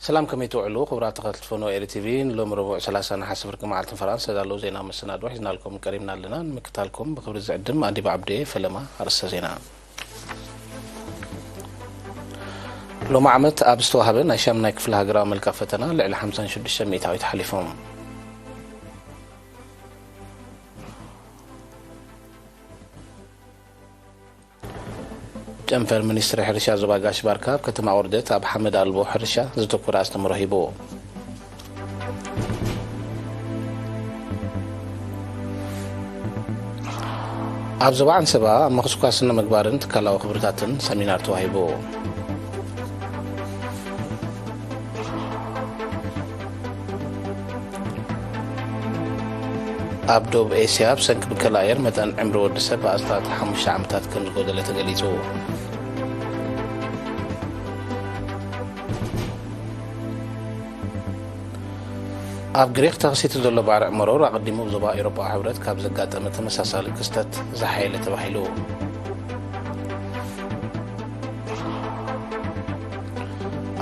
ሰላም፣ ከመይ ትውዕሉ ክቡራት ተኸታተልቲ ፎኖ ኤሪ ቲቪ? ንሎሚ ረቡዕ ሰላሳ ነሓሰ ፍርቂ መዓልቲ ፈረንሳ ዘዳለዉ ዜና መሰናድኦ ሒዝናልኩም ቀሪብና ኣለና። ንምክታልኩም ብኽብሪ ዝዕድም ኣዲብ ዓብዴ። ፈለማ ኣርእስተ ዜና። ሎሚ ዓመት ኣብ ዝተዋህበ ናይ ሻምናይ ክፍሊ ሃገራዊ መልቀቕ ፈተና ልዕሊ ሓምሳን ሽዱሽተ ሚእታዊት ሓሊፎም። ጨንፈር ሚኒስትሪ ሕርሻ ዞባ ጋሽ ባርካ ኣብ ከተማ ኦርደት ኣብ ሓመድ ኣልቦ ሕርሻ ዘተኮረ ኣስተምህሮ ሂቡ። ኣብ ዞባ ዓንሰባ ኣብ ምኹስኳስ ስነ ምግባርን ትካላዊ ክብርታትን ሰሚናር ተዋሂቡ። ኣብ ደቡብ ኤስያ ብሰንኪ ብከላ ኣየር መጠን ዕምሪ ወዲ ሰብ ብኣስታት ሓሙሽተ ዓመታት ከም ዝጎደለ ተገሊጹ። ኣብ ግሪክ ተኸሲቱ ዘሎ ባርዕ መሮር ኣቐዲሙ ብዞባ ኤውሮጳዊ ሕብረት ካብ ዘጋጠመ ተመሳሳሊ ክስተት ዝሓየለ ተባሂሉ።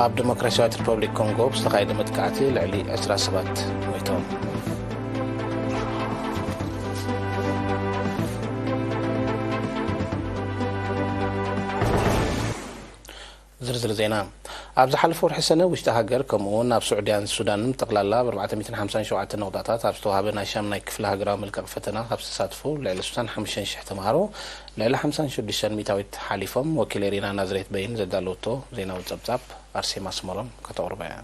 ኣብ ዲሞክራሲያዊት ሪፐብሊክ ኮንጎ ብዝተኻየደ መጥቃዕቲ ልዕሊ ዕስራ ሰባት ሞይቶም። ዝርዝር ዜና። ኣብ ዝሓለፈ ወርሒ ሰነ ውሽጢ ሃገር ከምኡ እውን ኣብ ስዑድያን ሱዳንን ብጠቕላላ ብ ኣርባዕተ ሚእትን ሓምሳን ሸውዓተን ነቑጣታት ኣብ ዝተዋህበ ናይ ሻምናይ ክፍሊ ሃገራዊ መልቀቕ ፈተና ካብ ዝተሳትፉ ልዕሊ ስሳን ሓሙሽተን ሽሕ ተምሃሮ ልዕሊ ሓምሳን ሽዱሽተን ሚእታዊት ሓሊፎም። ወኪል ኤሪና ናዝሬት በይን ዘዳለወቶ ዜናዊ ጸብጻብ ኣርሴማ ስመሮን ከተቕርቦ እያ።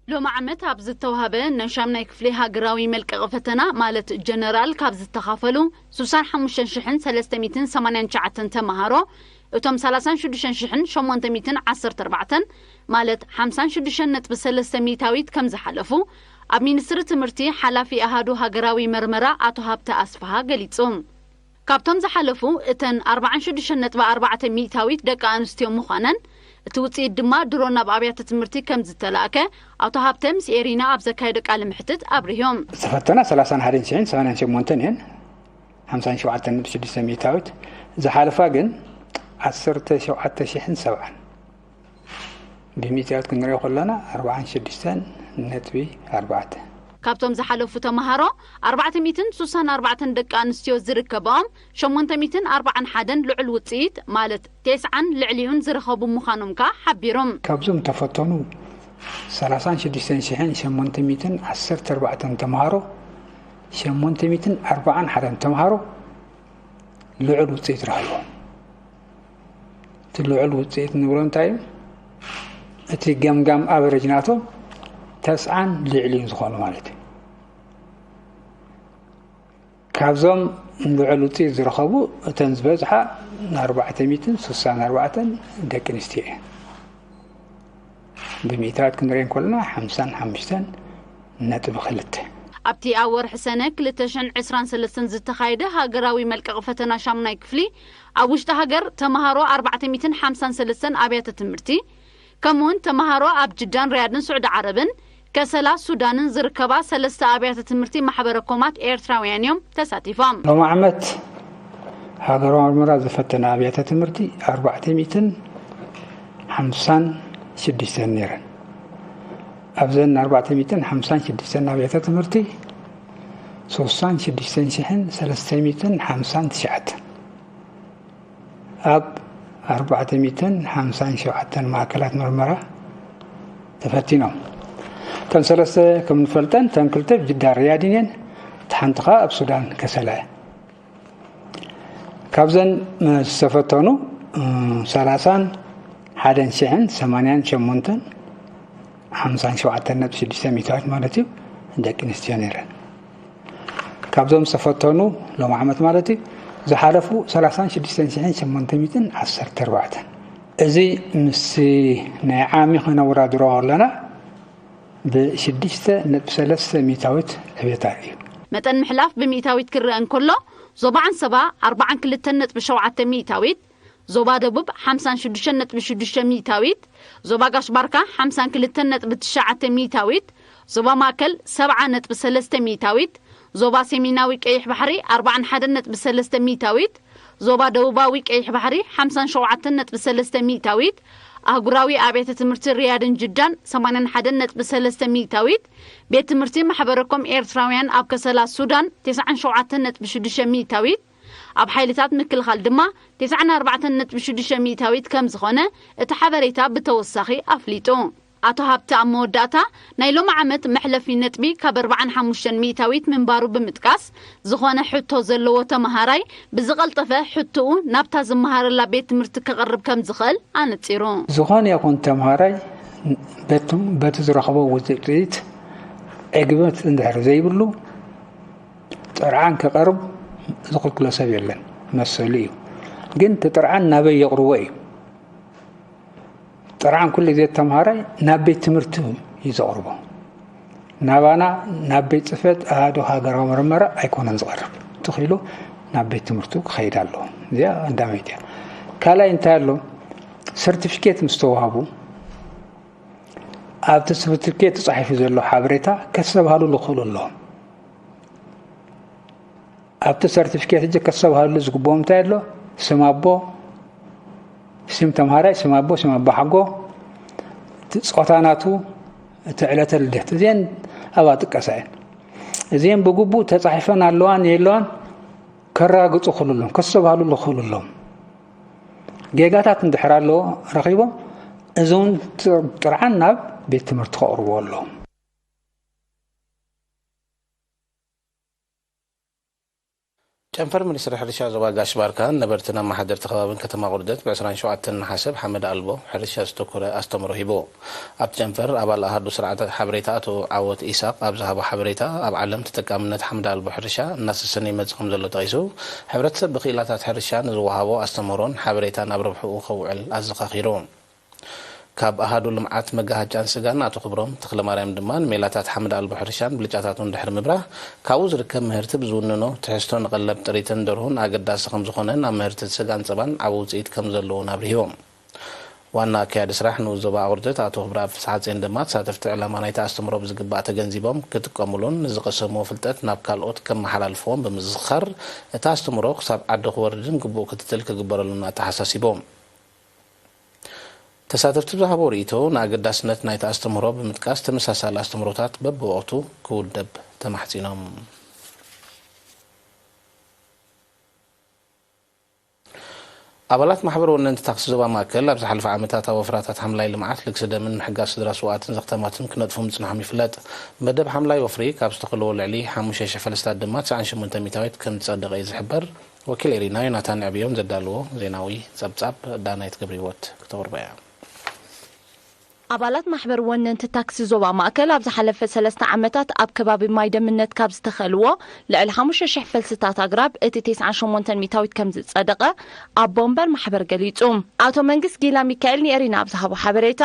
ሎሚ ዓመት ኣብ ዝተዋህበ ናይ ሻምናይ ክፍሊ ሃገራዊ መልቀቒ ፈተና ማለት ጀነራል ካብ ዝተኻፈሉ ስሳን ሓሙሽተን ሽሕን ሰለስተ ሚእትን ሰማንያን ትሽዓተን ተምሃሮ እቶም ሰላሳን ሽዱሽተን ሽሕን ሸሞንተ ሚእትን ዓሰርተ ኣርባዕተን ማለት ሓምሳን ሽዱሽተን ነጥቢ ሰለስተ ሚእታዊት ከም ዝሓለፉ ኣብ ሚኒስትሪ ትምህርቲ ሓላፊ ኣሃዱ ሃገራዊ መርመራ ኣቶ ሃብተ ኣስፍሃ ገሊጹ። ካብቶም ዝሓለፉ እተን ኣርባዓን ሽዱሽተን ነጥቢ ኣርባዕተ ሚእታዊት ደቂ ኣንስትዮ ምዃነን እቲ ውጽኢት ድማ ድሮ ናብ ኣብያተ ትምህርቲ ከም ዝተላእከ ኣቶ ሃብተ ምስ ኤሪና ኣብ ዘካየዶ ቃለ ምሕትት ኣብሪሆም። ዝተፈተና ሰላሳን ሓደን ሽሕን ሰማንያን ሸሞንተን እየን፣ ሓምሳን ሸውዓተን ነጥቢ ሽዱሽተ ሚእታዊት። ዝሓለፋ ግን ዓሰርተ ሸውዓተ ሽሕን ሰብዓን። ብሚእታዊት ክንሪኦ ከለና ኣርባዓን ሽዱሽተን ነጥቢ ኣርባዕተ። ካብቶም ዝሓለፉ ተምሃሮ ኣርባዕተ ሚእትን ስሳን ኣርባዕተን ደቂ ኣንስትዮ ዝርከብኦም ሸሞንተ ሚእትን ኣርባዓን ሓደን ልዑል ውጽኢት ማለት ተስዓን ልዕሊኡን ዝረኸቡ ምዃኖም ከኣ ሓቢሮም። ካብዞም ተፈተኑ ሰላሳን ሽዱሽተን ሽሕን ሸሞንተ ሚእትን ዓሰርተ ኣርባዕተን ተምሃሮ ሸሞንተ ሚእትን ኣርባዓን ሓደን ተምሃሮ ልዑል ውጽኢት ረኺቦም። እቲ ልዑል ውጽኢት ንብሎ እንታይ እዩ? እቲ ገምጋም ኣቨሬጅ ናቶም ተስዓን ልዕሊኡን ዝኾኑ ማለት እዩ። ካብዞም ልዑል ውጽኢት ዝረኸቡ እተን ዝበዝሓ ኣርባዕተ ሚእትን ስሳን ኣርባዕተን ደቂ ኣንስትዮ እየን። ብሚእታዊት ክንሪኤን ከለና ሓምሳን ሓሙሽተን ነጥቢ ክልተ። ኣብቲ ኣብ ወርሒ ሰነ ክልተ ሽሕን ዕስራን ሰለስተን ዝተኻየደ ሃገራዊ መልቀቒ ፈተና ሻሙናይ ክፍሊ ኣብ ውሽጢ ሃገር ተምሃሮ ኣርባዕተ ሚእትን ሓምሳን ሰለስተን ኣብያተ ትምህርቲ ከምኡውን ተምሃሮ ኣብ ጅዳን ሪያድን ስዑዲ ዓረብን ከሰላ ሱዳንን ዝርከባ ሰለስተ ኣብያተ ትምህርቲ ማሕበረ ኮማት ኤርትራውያን እዮም ተሳቲፎም። ሎሚ ዓመት ሃገራዊ መርመራ ዝፈተና ኣብያተ ትምህርቲ ኣርባዕተ ሚእትን ሓምሳን ሽዱሽተን ነይረን። ኣብዘን ኣርባዕተ ሚእትን ሓምሳን ሽዱሽተን ኣብያተ ትምህርቲ ስሳን ሽዱሽተን ሽሕን ሰለስተ ሚእትን ሓምሳን ትሽዓተን ኣብ ኣርባዕተ ሚእትን ሓምሳን ሸውዓተን ማእከላት መርመራ ተፈቲኖም። እተን ሰለስተ ከም ንፈልጠን እተን ክልተ ብ ጅዳ ሪያድን እየን፣ እታ ሓንቲ ኸኣ ኣብ ሱዳን ከሰላ እያ። ካብዘን ዝተፈተኑ ሰላሳን ሓደን ሽሕን ሰማንያን ሸሞንተን ሓምሳን ሸውዓተን ነጥቢ ሽዱሽተ ሚእታዊት ማለት እዩ ደቂ ኣንስትዮ ነይረን። ካብዞም ዝተፈተኑ ሎም ዓመት ማለት እዩ ዝሓለፉ ሰላሳን ሽዱሽተን ሽሕን ሸሞንተ ሚእትን ዓሰርተ ኣርባዕተን። እዚ ምስ ናይ ዓሚ ከነወዳድሮ ከለና ብሽዱሽተ ነጥቢ ሰለስተ ሚእታዊት ዕቤታ እዩ። መጠን ምሕላፍ ብሚእታዊት ክረአ እንከሎ ዞባ ዓንሰባ ኣርባዓን ክልተን ነጥቢ ሸውዓተ ሚእታዊት፣ ዞባ ደቡብ ሓምሳን ሽዱሽተን ነጥቢ ሽዱሽተ ሚእታዊት፣ ዞባ ጋሽ ባርካ ሓምሳን ክልተን ነጥቢ ትሽዓተ ሚእታዊት፣ ዞባ ማእከል ሰብዓ ነጥቢ ሰለስተ ሚእታዊት፣ ዞባ ሰሜናዊ ቀይሕ ባሕሪ ኣርባዓን ሓደን ነጥቢ ሰለስተ ሚእታዊት፣ ዞባ ደቡባዊ ቀይሕ ባሕሪ ሓምሳን ሸውዓተን ነጥቢ ሰለስተ ሚእታዊት፣ ኣህጉራዊ ኣብያተ ትምህርቲ ሪያድን ጅዳን ሰማንያን ሓደን ነጥቢ ሰለስተ ሚእታዊት፣ ቤት ትምህርቲ ማሕበረኮም ኤርትራውያን ኣብ ከሰላ ሱዳን ተስዓን ሸውዓተን ነጥቢ ሽዱሽተ ሚእታዊት፣ ኣብ ሓይልታት ምክልኻል ድማ ተስዓን ኣርባዕተን ነጥቢ ሽዱሽተ ሚእታዊት ከም ዝኾነ እቲ ሓበሬታ ብተወሳኺ ኣፍሊጡ። ኣቶ ሃብተ ኣብ መወዳእታ፣ ናይ ሎሚ ዓመት መሕለፊ ነጥቢ ካብ ኣርባዓን ሓሙሽተን ሚእታዊት ምንባሩ ብምጥቃስ፣ ዝኾነ ሕቶ ዘለዎ ተመሃራይ ብዝቐልጠፈ ሕቶኡ ናብታ ዝመሃረላ ቤት ትምህርቲ ከቕርብ ከም ዝኽእል ኣነጺሩ። ዝኾነ ይኹን ተመሃራይ በቱ-፣ በቲ ዝረኸቦ ውፅኢት ዕግበት እንድሕር ዘይብሉ ጥርዓን ከቐርብ ዝኽልክሎ ሰብ የለን፣ መሰሉ እዩ። ግን እቲ ጥርዓን ናበይ የቕርቦ እዩ። ጥርዓን ኩሉ ግዜ ተምሃራይ ናብ ቤት ትምህርቲ እዩ ዘቕርቦ። ናባና ናብ ቤት ጽሕፈት ኣሃዱ ሃገራዊ መርመራ ኣይኮነን ዝቐርብ። ትኽኢሉ ናብ ቤት ትምህርቱ ክኸይድ ኣለዎ። እዚኣ ቀዳመይቲ እያ። ካልኣይ እንታይ ኣሎ? ሰርቲፊኬት ምስ ተዋህቡ ኣብቲ ሰርቲፊኬት ተጻሒፉ ዘሎ ሓበሬታ ከስተብሃሉ ዝኽእሉ ኣለዎም። ኣብቲ ሰርቲፊኬት ሕጂ ከስተብሃሉ ዝግብኦም እንታይ ኣሎ? ስም ኣቦ፣ ስም ተምሃራይ፣ ስም ኣቦ፣ ስም ኣቦ ሓጎ፣ እቲ ጾታ ናቱ፣ እቲ ዕለተ ልደት፣ እዚአን ኣብኣ ጥቀሳ እየን። እዚአን ብግቡእ ተጻሒፈን ኣለዋን የለዋን ከረጋግጹ ክእሉ ኣለዎም፣ ከስተብሃሉ ክእሉ ኣለዎም። ጌጋታት እንድሕር ኣለዎ ረኺቦም፣ እዚ እውን ጥርዓን ናብ ቤት ትምህርቲ ከቕርብዎ ኣለዎም። ጨንፈር ሚኒስትሪ ሕርሻ ዞባ ጋሽ ባርካ ንነበርትን ኣመሓደርቲ ከባብን ከተማ ቁርደት ብ ዕስራን ሸውዓተን ነሓሰ ኣብ ሓመድ ኣልቦ ሕርሻ ዘተኮረ ኣስተምሮ ሂቡ። ኣብቲ ጨንፈር ኣባል ኣሃዱ ስርዓተ ሓበሬታ ኣቶ ዓወት ኢሳቕ ኣብ ዝሃቦ ሓበሬታ፣ ኣብ ዓለም ተጠቃምነት ሓመድ ኣልቦ ሕርሻ እናሰሰነ ይመጽእ ከም ዘሎ ጠቒሱ፣ ሕብረተሰብ ብክኢላታት ሕርሻ ንዝወሃቦ ኣስተምህሮን ሓበሬታን ኣብ ረብሕኡ ከውዕል ኣዘኻኺሩ። ካብ ኣሃዱ ልምዓት መጋሃጫን ስጋን ኣቶ ክብሮም ተኽለማርያም ድማ ንሜላታት ሓመድ ኣልቦ ሕርሻን ብልጫታቱን ድሕሪ ምብራህ፣ ካብኡ ዝርከብ ምህርቲ ብዝውንኖ ትሕዝቶ ንቐለብ ጥሪትን ደርሁን ኣገዳሲ ከም ዝኾነን ኣብ ምህርቲ ስጋን ጸባን ዓቢ ውጽኢት ከም ዘለዎን ኣብሪሆም። ዋና ኣካያዲ ስራሕ ንኡስ ዞባ ኣቑርደት ኣቶ ክብረኣብ ፍስሓጼን ድማ ተሳተፍቲ ዕላማ ናይቲ ኣስተምህሮ ብዝግባእ ተገንዚቦም ክጥቀሙሉን ንዝቐሰምዎ ፍልጠት ናብ ካልኦት ከመሓላልፍዎን ብምዝኽኻር፣ እቲ ኣስተምህሮ ክሳብ ዓዲ ክወርድን ግቡእ ክትትል ክግበረሉን ኣተሓሳሲቦም። ተሳተፍቲ ብዝሃቦ ርእይቶ፣ ንኣገዳስነት ናይቲ ኣስተምህሮ ብምጥቃስ፣ ተመሳሳሊ ኣስተምህሮታት በብወቕቱ ክውደብ ተማሕጺኖም። ኣባላት ማሕበር ወነንቲ ታክሲ ዞባ ማእከል፣ ኣብ ዝሓለፈ ዓመታት ኣብ ወፍራታት ሓምላይ ልምዓት፣ ልግሲ ደምን ምሕጋዝ ስድራ ስውኣትን ዘኽተማትን ክነጥፉ ምጽንሖም ይፍለጥ። መደብ ሓምላይ ወፍሪ ካብ ዝተኸልዎ ልዕሊ ሓሙሽተ ሽሕ ፈልስታት ድማ ትስዓን ሸሞንተን ሚእታዊት ከም ዝጸደቐ እዩ ዝሕበር። ወኪል ኤሪና ዮናታን ዕብዮም ዘዳለዎ ዜናዊ ጸብጻብ ዳናይት ገብረህይወት ክተቕርቦ እያ። ኣባላት ማሕበር ወነንቲ ታክሲ ዞባ ማእከል ኣብ ዝሓለፈ ሰለስተ ዓመታት ኣብ ከባቢ ማይ ደምነት ካብ ዝተኸልዎ ልዕሊ ሓሙሽተ ሽሕ ፈልስታት ኣግራብ እቲ ተስዓን ሸሞንተን ሚእታዊት ከም ዝጸደቐ ኣቦ ወንበር ማሕበር ገሊጹ። ኣቶ መንግስት ጊላ ሚካኤል ንኤሪና ኣብ ዝሃቦ ሓበሬታ፣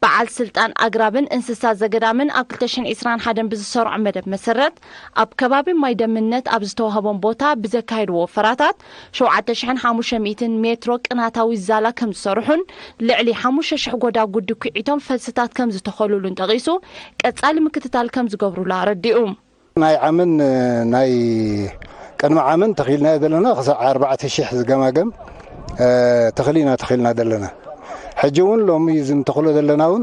በዓል ስልጣን ኣግራብን እንስሳ ዘገዳምን ኣብ ክልተ ሽሕን ዕስራን ሓደን ብዝሰርዖ መደብ መሰረት፣ ኣብ ከባቢ ማይ ደምነት ኣብ ዝተዋህቦም ቦታ ብዘካየድዎ ወፈራታት፣ ሸውዓተ ሽሕን ሓሙሽተ ሚእትን ሜትሮ ቅናታዊ ዛላ ከም ዝሰርሑን፣ ልዕሊ ሓሙሽተ ሽሕ ጎዳጉዲ ኩዒቶም ፈልስታት ከም ዝተኸሉሉን ጠቒሱ፣ ቀጻሊ ምክትታል ከም ዝገብሩሉ ኣረዲኡ። ናይ ዓምን ናይ ቅድሚ ዓምን ተኺልናዮ ዘለና ክሳዕ ኣርባዕተ ሽሕ ዝገማገም፣ እ፣ ተኽሊ ኢና ተኺልና ዘለና። ሕጂ እውን ሎሚ እዚ ንተኽሎ ዘለና እውን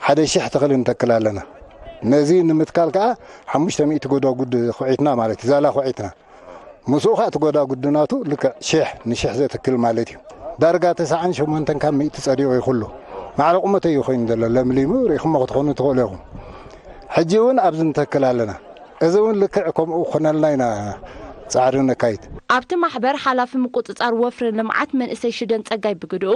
ሓደ ሽሕ ተኽሊ ንተክል ኣለና። ነዚ ንምትካል ከኣ ሓሙሽተ ሚእቲ ጎዳጉድ ኹዒትና ማለት እዩ፣ ዛላ ኹዒትና። ምስኡ ከኣ እቲ ጎዳጉድ ናቱ ልክዕ ሽሕ ንሽሕ ዘትክል ማለት እዩ። ዳርጋ ተስዓን ሸሞንተን ካብ ሚእቲ ጸዲቑ እዩ ኩሉ። ማዕረ ቁመተይ እዩ ኮይኑ ዘሎ፣ ለምሊሙ ርኢኹሞ ክትኾኑ ትኽእሉ ኢኹም። ሕጂ እውን ኣብዚ ንተክል ኣለና። እዚ እውን ልክዕ ከምኡ ክኾነልና ኢና ጻዕሪ ነካይድ። ኣብቲ ማሕበር ሓላፊ ምቁጽጻር ወፍሪ ልምዓት መንእሰይ ሽደን ጸጋይ ብግድኡ፣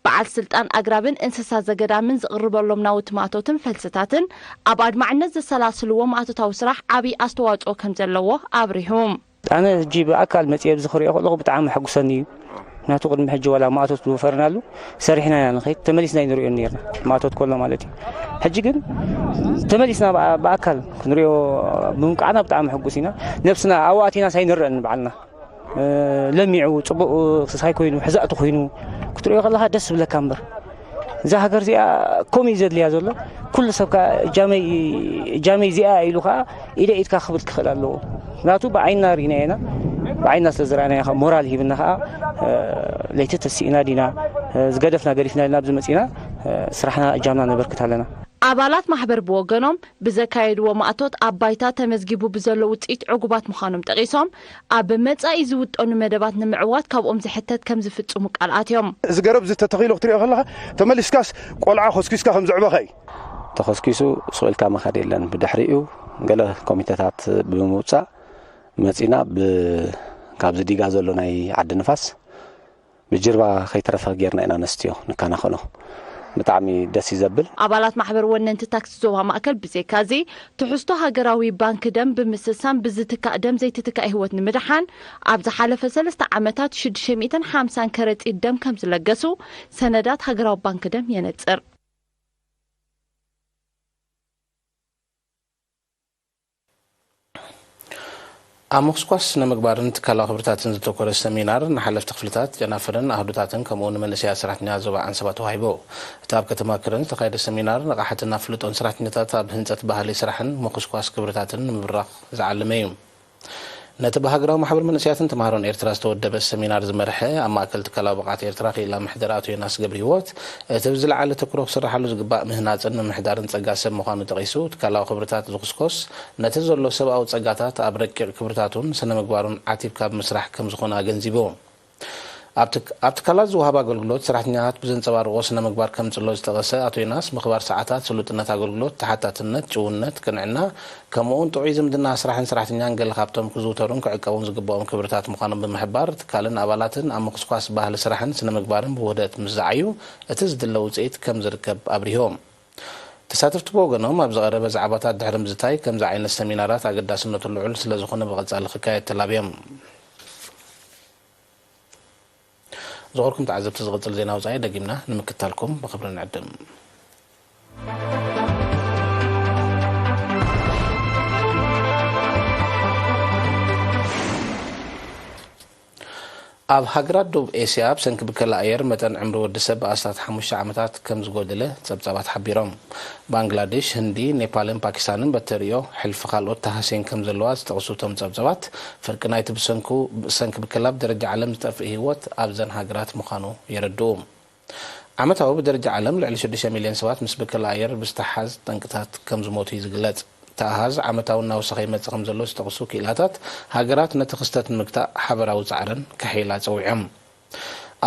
በዓል ስልጣን ኣግራብን እንስሳ ዘገዳምን ዝቕርበሎም ናውቲ ማእቶትን ፈልስታትን ኣብ ኣድማዕነት ዘሰላስልዎ ማእቶታዊ ስራሕ ዓብዪ ኣስተዋጽኦ ከም ዘለዎ ኣብሪሁ። ኣነ ሕጂ ብኣካል መጺኤ ኣብዚ ክሪኦ ከለኹ ብጣዕሚ ሕጉሰኒ እዩ። ምክንያቱ ቅድሚ ሕጂ ዋላ ማእቶት ዝወፈርናሉ ሰሪሕና ኢና ንኸይድ፣ ተመሊስና ኣይንሪኦን ነርና፣ ማእቶት ከሎ ማለት እዩ። ሕጂ ግን ተመሊስና ብኣ-፣ ብኣካል ክንሪኦ ብምብቃዕና ብጣዕሚ ሕጉስ ኢና። ነብስና ኣብኡ ኣቲናስ ኣይንረአን ንባዕልና። እ፣ ለሚዑ፣ ጽቡቕ፣ እ፣ ክሳይ ኮይኑ፣ ሕዛእቲ ኮይኑ ክትሪኦ ከለኻ ደስ ዝብለካ እምበር። እዛ ሃገር እዚኣ ከምኡ እዩ ዘድልያ ዘሎ። ኩሉ ሰብ ከኣ እጃመይ፣ እጃመይ እዚኣ ኢሉ ከኣ ኢደ ኢድካ ክብል ክኽእል ኣለዎ። ምክንያቱ ብዓይንና ርኢናዮ ኢና። ብዓይንና ስለ ዝረኣናዮ ከኣ ሞራል ሂብና ከኣ፣ እ፣ ለይቲ ተሲእና ዲና፣ እ፣ ዝገደፍና ገዲፍና ኢልና ኣብዚ መጺእና ስራሕና እጃምና ነበርክት ኣለና። ኣባላት ማሕበር ብወገኖም ብዘካየድዎ ማእቶት ኣብ ባይታ ተመዝጊቡ ብዘሎ ውፅኢት ዕጉባት ምዃኖም ጠቒሶም፣ ኣብ መጻኢ ዝውጠኑ መደባት ንምዕዋት ካብኦም ዝሕተት ከም ዝፍጽሙ ቃል ኣትዮም። እዚ ገረብ እዚ ተተኺሉ ክትሪኦ ከለኻ ተመሊስካስ ቆልዓ ኮስኪስካ ከም ዝዕበኸ እዩ። ተኸስኪሱ ስቕ ኢልካ ምኻድ የለን። ብድሕሪኡ ገለ ኮሚተታት ብምውጻእ መጺና ብ-፣ ካብዚ ዲጋ ዘሎ ናይ ዓዲ ንፋስ ብጅርባ ከይተረፈ ጌርና ኢና ነስትዮ ንከናኸኖ። ብጣዕሚ ደስ እዩ ዘብል። ኣባላት ማሕበር ወነንቲ ታክሲ ዞባ ማእከል ብዘይካዚ ትሕዝቶ ሃገራዊ ባንክ ደም ብምስሳን ብዝትካእ ደም ዘይትትካእ ህይወት ንምድሓን ኣብ ዝሓለፈ ሰለስተ ዓመታት ሽዱሽተ ሚእትን ሓምሳን ከረጢት ደም ከም ዝለገሱ ሰነዳት ሃገራዊ ባንክ ደም የነጽር። ኣብ ምኹስኳስ ስነ ምግባርን ትካላዊ ክብርታትን ዘተኮረ ሰሚናር ንሓለፍቲ ክፍልታት ጨናፍርን ኣህዱታትን ከምኡ እውን ንመንእሰያት ሰራሕተኛታት ዞባ ዓንሰባ ተዋሂቡ። እቲ ኣብ ከተማ ከረን ዝተኻየደ ሰሚናር ንቕሓትን ኣፍልጦን ሰራሕተኛታት ኣብ ህንፀት ባህሊ ስራሕን ምኹስኳስ ክብርታትን ንምብራኽ ዝዓለመ እዩ። ነቲ ብሃገራዊ ማሕበር መንእሰያትን ተምሃሮን ኤርትራ ዝተወደበ ሰሚናር ዝመርሐ ኣብ ማእከል ትካላዊ ብቕዓት ኤርትራ ክኢላ ምሕደራ ኣቶ ዮናስ ገብረሂወት፣ እቲ ብዝለዓለ ተክሮ ክስርሓሉ ዝግባእ ምህናጽን ምምሕዳርን ጸጋ ሰብ ምዃኑ ጠቒሱ፣ ትካላዊ ክብርታት ዝኹስኮስ ነቲ ዘሎ ሰብኣዊ ጸጋታት ኣብ ረቂቕ ክብርታቱን ስነ ምግባሩን ዓቲብካ ብምስራሕ ከም ዝኾነ ኣገንዚቡ። ኣብ ትክ-፣ ኣብ ትካላት ዝወሃብ ኣገልግሎት ሰራሕተኛታት ብዘንጸባርቖ ስነ ምግባር ከምጽሎ ዝጠቐሰ ኣቶ ዮናስ፣ ምኽባር ሰዓታት፣ ስሉጥነት ኣገልግሎት፣ ተሓታትነት፣ ጭውነት፣ ቅንዕና፣ ከምኡ'ውን ጥዑይ ዝምድና ስራሕን ሰራሕተኛን ገለ ካብቶም ክዝውተሩን ክዕቀቡን ዝግብኦም ክብርታት ምዃኖም ብምሕባር፣ ትካልን ኣባላትን ኣብ ምኹስኳስ ባህሊ ስራሕን ስነ ምግባርን ብውህደት ምስ ዝዓዩ፣ እቲ ዝድለ ውጽኢት ከም ዝርከብ ኣብሪሆም። ተሳተፍቲ ብወገኖም፣ ኣብ ዝቐረበ ዛዕባታት ድሕሪ ምዝታይ፣ ከምዚ ዓይነት ሰሚናራት ኣገዳስነቱ ልዑል ስለ ዝኾነ ብቐጻሊ ክካየድ ተላብዮም። ዝኸበርኩም ተዓዘብቲ፣ ዝቕጽል ዜና ወጻኢ ደጊምና ንምክታልኩም ብኽብሪ ንዕድም። ኣብ ሃገራት ደቡብ ኤስያ ብሰንኪ ብከላ ኣየር መጠን ዕምሪ ወዲ ሰብ ብኣስታት ሓሙሽተ ዓመታት ከም ዝጎደለ ጸብጻባት ሓቢሮም። ባንግላዴሽ፣ ህንዲ፣ ኔፓልን ፓኪስታንን በተርእዮ ሕልፊ ካልኦት ተሃስየን ከም ዘለዋ ዝጠቕሱ እቶም ጸብጻባት፣ ፍርቂ ናይቲ ብሰንኩ-፣ ብሰንኪ ብከላ ብደረጃ ዓለም ዝጠፍእ ህይወት ኣብዘን ሃገራት ምዃኑ የረድኡ። ዓመታዊ ብደረጃ ዓለም ልዕሊ ሽዱሽተ ሚልዮን ሰባት ምስ ብከላ ኣየር ብዝተሓዝ ጠንቅታት ከም ዝሞቱ እዩ ዝግለጽ። እቲ ኣሃዝ ዓመታዊ እናወሰኸ ይመጽእ ከም ዘሎ ዝጠቕሱ ክኢላታት፣ ሃገራት ነቲ ክስተት ንምግታእ ሓበራዊ ጻዕረን ከሐይላ ጸዊዖም።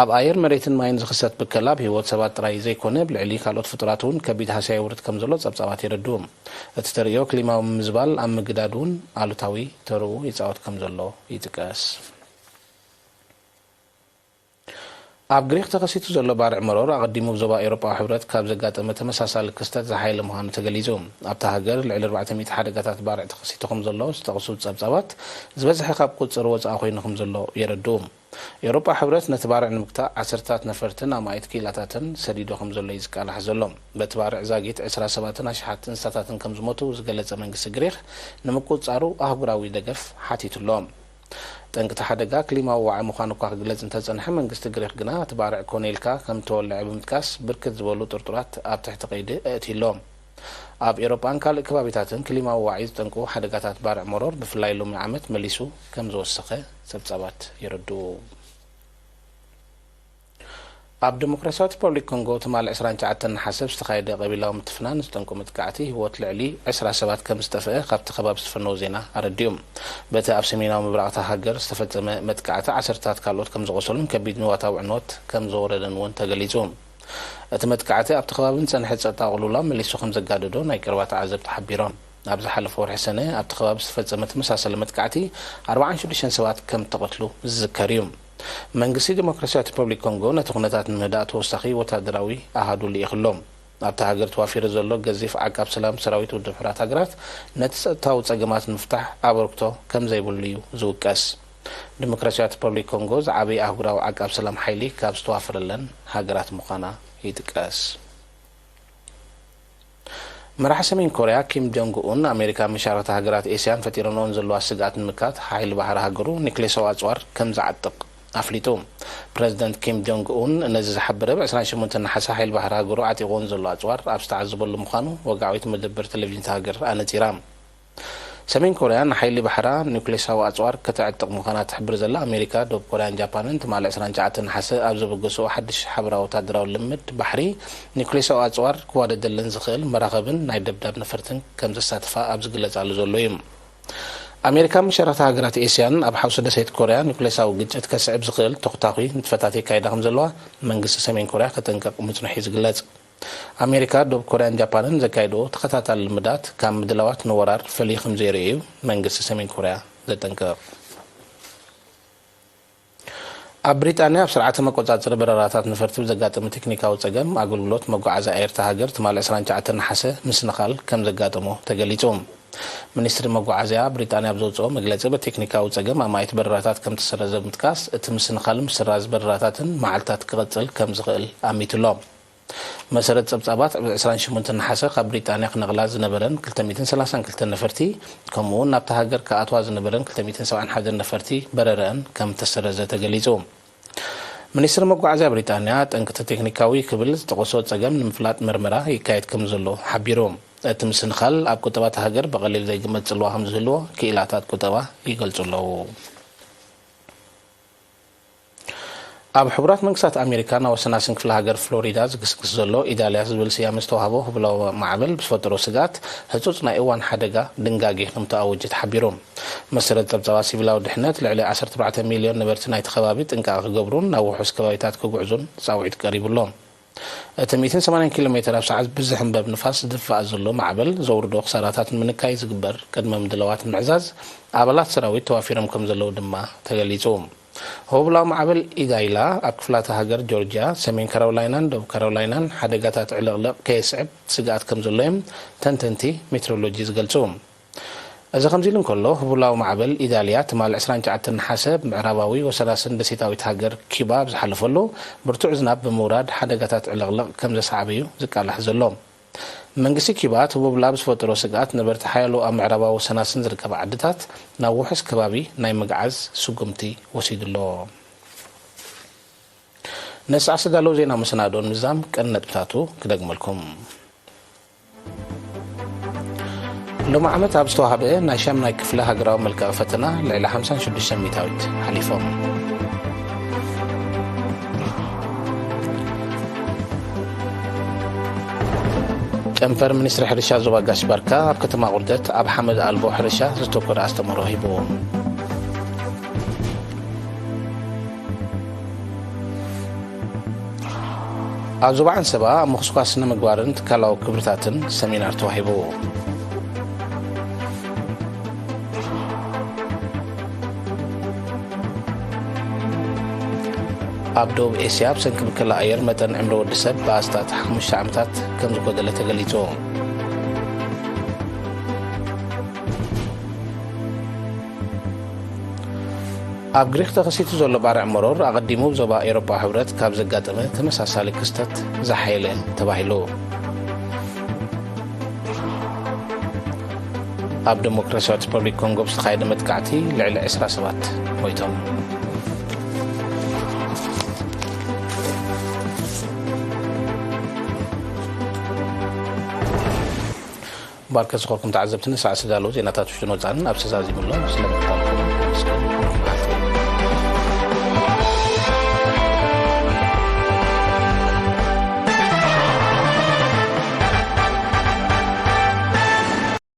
ኣብ ኣየር፣ መሬትን ማይን ዝኽሰት ብከላ ኣብ ህይወት ሰባት ጥራይ ዘይኮነ፣ ኣብ ልዕሊ ካልኦት ፍጡራት እውን ከቢድ ሃስያ የውርድ ከም ዘሎ ጸብጻባት የረድኡ። እቲ ተርእዮ ክሊማዊ ምምዝባል ኣብ ምግዳድ እውን ኣሉታዊ ተርኡ ይጻወት ከም ዘሎ ይጥቀስ። ኣብ ግሪክ ተኸሲቱ ዘሎ ባርዕ መሮር ኣቐዲሙ ብዞባ ኤውሮጳዊ ሕብረት ካብ ዘጋጠመ ተመሳሳሊ ክስተት ዝሓየለ ምዃኑ ተገሊጹ። ኣብታ ሃገር ልዕሊ ኣርባዕተ ሚእቲ ሓደጋታት ባርዕ ተኸሲቱ ከም ዘሎ ዝጠቕሱ ጸብጻባት፣ ዝበዝሐ ካብ ቁጽጽር ወጻኢ ኮይኑ ከም ዘሎ የረድኡ። ኤውሮጳዊ ሕብረት ነቲ ባርዕ ንምግታእ ዓሰርታት ነፈርትን ኣማኢት ክኢላታትን ሰዲዱ ከም ዘሎ እዩ ዝቃላሕ ዘሎ። በቲ ባርዕ ዛጊት ዕስራ ሰባትን ኣሽሓት እንስሳታትን ከም ዝሞቱ ዝገለጸ መንግስቲ ግሪክ ንምቁጽጻሩ ኣህጉራዊ ደገፍ ሓቲቱ ኣሎ። ጠንቂ እቲ ሓደጋ ክሊማዊ ዋዒ ምዃኑ እኳ ክግለጽ እንተጸንሐ፣ መንግስቲ ግሪክ ግና እቲ ባርዕ ኮነ ኢልካ ከም እተወልዐ ብምጥቃስ፣ ብርክት ዝበሉ ጥርጡራት ኣብ ትሕቲ ቀይዲ ኣእትዩ ኣሎ። ኣብ ኤውሮጳን ካልእ ከባቢታትን ክሊማዊ ዋዒ ዝጠንቁ ሓደጋታት ባርዕ መሮር፣ ብፍላይ ሎሚ ዓመት መሊሱ ከም ዝወሰኸ ጸብጻባት የረድኡ። ኣብ ዲሞክራሲያዊት ሪፓብሊክ ኮንጎ፣ ትማል ዕስራን ትሽዓተን ነሓሰ ዝተኻየደ ቀቢላዊ ምትፍናን ዝጠንቁ መጥቃዕቲ፣ ህይወት ልዕሊ ዕስራ ሰባት ከም ዝጠፍአ ካብቲ ከባቢ ዝተፈነወ ዜና ኣረዲኡ። በቲ ኣብ ሰሜናዊ ምብራቕ እታ ሃገር ዝተፈጸመ መጥቃዕቲ፣ ዓሰርታት ካልኦት ከም ዝቖሰሉን ከቢድ ንዋታዊ ዕንወት ከም ዘወረደን እውን ተገሊጹ። እቲ መጥቃዕቲ ኣብቲ ከባቢ ንጸንሐ ጸጥታ ቅልውላው መሊሱ ከም ዘጋደዶ ናይ ቀረባ ተዓዘብቲ ሓቢሮም። ኣብ ዝሓለፈ ወርሒ ሰነ ኣብቲ ከባቢ ዝተፈጸመ ተመሳሳሊ መጥቃዕቲ ኣርባዓን ሽዱሽተን ሰባት ከም እተቐትሉ ዝዝከር እዩ። መንግስቲ ዲሞክራሲያዊት ሪፐብሊክ ኮንጎ ነቲ ኩነታት ንምህዳእ ተወሳኺ ወታደራዊ ኣሃዱ ልኢኹ ኣሎ። ኣብታ ሃገር ተዋፊሩ ዘሎ ገዚፍ ዓቃብ ሰላም ሰራዊት ውድብ ሕቡራት ሃገራት ነቲ ጸጥታዊ ጸገማት ንምፍታሕ ኣበርክቶ ከም ዘይብሉ እዩ ዝውቀስ። ዲሞክራሲያዊት ሪፐብሊክ ኮንጎ ዝዓበየ ኣህጉራዊ ዓቃብ ሰላም ሓይሊ ካብ ዝተዋፈረለን ሃገራት ምዃና ይጥቀስ። መራሒ ሰሜን ኮርያ ኪም ጆንግ ኡን፣ ኣሜሪካ መሻርኽቲ ሃገራት ኤስያን ፈጢረንኦን ዘለዋ ስግኣት ንምክታት ሓይሊ ባሕሪ ሃገሩ ኒክሌሳዊ ኣጽዋር ከም ዝዓጥቕ ኣፍሊጡ። ፕረዚደንት ኪም ጆንግ ኡን ነዚ ዝሓበረ፣ ብ ዕስራን ሸሞንተን ነሓሰ ሓይሊ ባሕሪ ሃገሩ ዓጢቕዎ ንዘሎ ኣጽዋር ኣብ ዝተዓዘበሉ ምዃኑ ወግዓዊት መደበር ቴሌቪዥን እታ ሃገር ኣነጺራ። ሰሜን ኮርያ ንሓይሊ ባሕራ ኒውክሌሳዊ ኣጽዋር ከተዕጥቕ ምዃና ትሕብር ዘላ ኣሜሪካ፣ ደቡብ ኮርያን ጃፓንን ትማሊ ዕስራን ትሽዓተን ነሓሰ ኣብ ዘበገስኦ ሓድሽ ሓበራዊ ወታደራዊ ልምምድ ባሕሪ፣ ኒውክሌሳዊ ኣጽዋር ክዋደደለን ዝኽእል መራኸብን ናይ ደብዳብ ነፈርትን ከም ዘሳትፋ ኣብ ዝግለጻሉ ዘሎ እዩ። ኣሜሪካ፣ መሻርኽቲ ሃገራት ኤስያን ኣብ ሓውሲ ደሴት ኮርያ ኒውክሌሳዊ ግጭት ከስዕብ ዝኽእል ተኹታኹይ ንጥፈታት የካይዳ ከም ዘለዋ መንግስቲ ሰሜን ኮርያ ከጠንቅቕ ምጽንሑ እዩ ዝግለጽ። ኣሜሪካ፣ ደቡብ ኮርያን ጃፓንን ዘካይድኦ ተኸታታሊ ልምዳት፣ ካብ ምድላዋት ንወራር ፈልዩ ከም ዘይርእዩ መንግስቲ ሰሜን ኮርያ ዘጠንቅቕ። ኣብ ብሪጣንያ፣ ኣብ ስርዓተ መቆጻጸሪ በረራታት ነፈርቲ ብዘጋጠመ ቴክኒካዊ ጸገም፣ ኣገልግሎት መጓዓዝያ ኣየር እታ ሃገር ትማሊ ዕስራን ትሽዓተን ነሓሰ ምስንኻል ከም ዘጋጠሞ ተገሊጹ። ሚኒስትሪ መጓዓዝያ ብሪጣንያ ኣብ ዘውጽኦ መግለጺ፣ በቲ ቴክኒካዊ ጸገም ኣማኢት በረራታት ከም ተሰረዘ ብምጥቃስ፣ እቲ ምስንኻል ምስራዝ በረራታትን መዓልታት ክቕጽል ከም ዝኽእል ኣሚቱ ኣሎ። መሰረት ጸብጻባት፣ ኣብ ዕስራን ሸሞንተን ነሓሰ ካብ ብሪጣንያ ክነቕላ ዝነበረን ክልተ ሚእትን ሰላሳን ክልተን ነፈርቲ፣ ከምኡ'ውን ናብታ ሃገር ክኣትዋ ዝነበረን ክልተ ሚእትን ሰብዓን ሓደን ነፈርቲ በረረኣን ከም እተሰረዘ ተገሊጹ። ሚኒስትሪ መጓዓዝያ ብሪጣንያ፣ ጠንቅቲ ቴክኒካዊ ክብል ዝጠቐሶ ጸገም ንምፍላጥ መርመራ ይካየድ ከም ዘሎ ሓቢሩ። እቲ ምስንኻል ኣብ ቁጠባ እታ ሃገር ብቐሊል ዘይግመት ጽልዋ ከም ዝህልዎ ክኢላታት ቁጠባ ይገልጹ ኣለዉ። ኣብ ሕቡራት መንግስታት ኣሜሪካ፣ ናብ ወሰናስን ክፍለ ሃገር ፍሎሪዳ ዝግስግስ ዘሎ ኢዳልያ ዝብል ስያመ ዝተዋህቦ ህቡላዊ ማዕበል ብዝፈጠሮ ስግኣት፣ ህጹጽ ናይ እዋን ሓደጋ ድንጋጌ ከም ተኣወጀ ተሓቢሩ። መሰረት ጸብጻባት፣ ሲቪላዊ ድሕነት ልዕሊ ዓሰርተ ኣርባዕተ ሚልዮን ነበርቲ ናይቲ ከባቢ ጥንቃቐ ክገብሩን ናብ ውሑስ ከባቢታት ክጉዕዙን ጻውዒት ቀሪቡ ኣሎ። እቲ ሚእትን ሰማንያን ኪሎ ሜትር ኣብ ሰዓት ብዝሕንበብ ንፋስ ዝድፋእ ዘሎ ማዕበል ዘውርዶ ክሳራታት ንምንካይ ዝግበር ቅድመ ምድላዋት ንምዕዛዝ፣ ኣባላት ሰራዊት ተዋፊሮም ከም ዘለዉ ድማ ተገሊጹ። ህቡላዊ ማዕበል ኢዳይላ ኣብ ክፍላተ ሃገር ጆርጅያ፣ ሰሜን ካሮላይናን ደቡብ ካሮላይናን ሓደጋታት ዕልቕልቕ ከየስዕብ ስግኣት ከም ዘሎ እዮም ተንተንቲ ሜትሮሎጂ ዝገልጹ። እዚ ከምዚ ኢሉ እንከሎ፣ ህቡላዊ ማዕበል ኢዳልያ ትማሊ ዕስራን ትሽዓተን ነሓሰ ኣብ ምዕራባዊ ወሰናስን ደሴታዊት ሃገር ኪባ ኣብ ዝሓለፈሉ፣ ብርቱዕ ዝናብ ብምውራድ ሓደጋታት ዕልቕልቕ ከም ዘስዓበ እዩ ዝቃላሕ ዘሎ። መንግስቲ ኪባ፣ እቲ ህቡብላ ብዝፈጠሮ ስግኣት፣ ነበርቲ ሓያሎ ኣብ ምዕራባዊ ወሰናስን ዝርከባ ዓድታት ናብ ውሑስ ከባቢ ናይ ምግዓዝ ስጉምቲ ወሲዱ ኣሎ። ነዚ ሰዓት ዝተዳለዉ ዜና መሰናድኦ ንምዝዛም ቀንዲ ነጥብታቱ ክደግመልኩም። ሎሚ ዓመት ኣብ ዝተዋህበ ናይ ሻምናይ ክፍሊ ሃገራዊ መልቀቒ ፈተና ልዕሊ ሓምሳን ሽዱሽተን ሚእታዊት ሓሊፎም። ጨንፈር ሚኒስትሪ ሕርሻ ዞባ ጋሽ ባርካ ኣብ ከተማ ቁርደት ኣብ ሓመድ ኣልቦ ሕርሻ ዘተኮረ ኣስተምህሮ ሂቡ። ኣብ ዞባ ዓንሰባ ኣብ ምኹስኳስ ስነ ምግባርን ትካላዊ ክብርታትን ሰሚናር ተዋሂቡ። ኣብ ደቡብ ኤስያ፣ ብሰንኪ ብከላ ኣየር መጠን ዕምሪ ወዲ ሰብ ብኣስታት ሓሙሽተ ዓመታት ከም ዝጎደለ ተገሊጹ። ኣብ ግሪክ ተኸሲቱ ዘሎ ባርዕ መሮር፣ ኣቐዲሙ ብዞባ ኤውሮጳዊ ሕብረት ካብ ዘጋጠመ ተመሳሳሊ ክስተት ዝሓየለ ተባሂሉ። ኣብ ዲሞክራሲያዊት ሪፐብሊክ ኮንጎ ብዝተኻየደ መጥቃዕቲ ልዕሊ ዕስራ ሰባት ሞይቶም። ባርከ ዝኾርኩም ተዓዘብቲ፣ ንሰዓት ዝተዳለዉ ዜናታት ውሽጥን ወጻእን ኣብ ሰዛዚሙ ኣሎ። ስለምክታል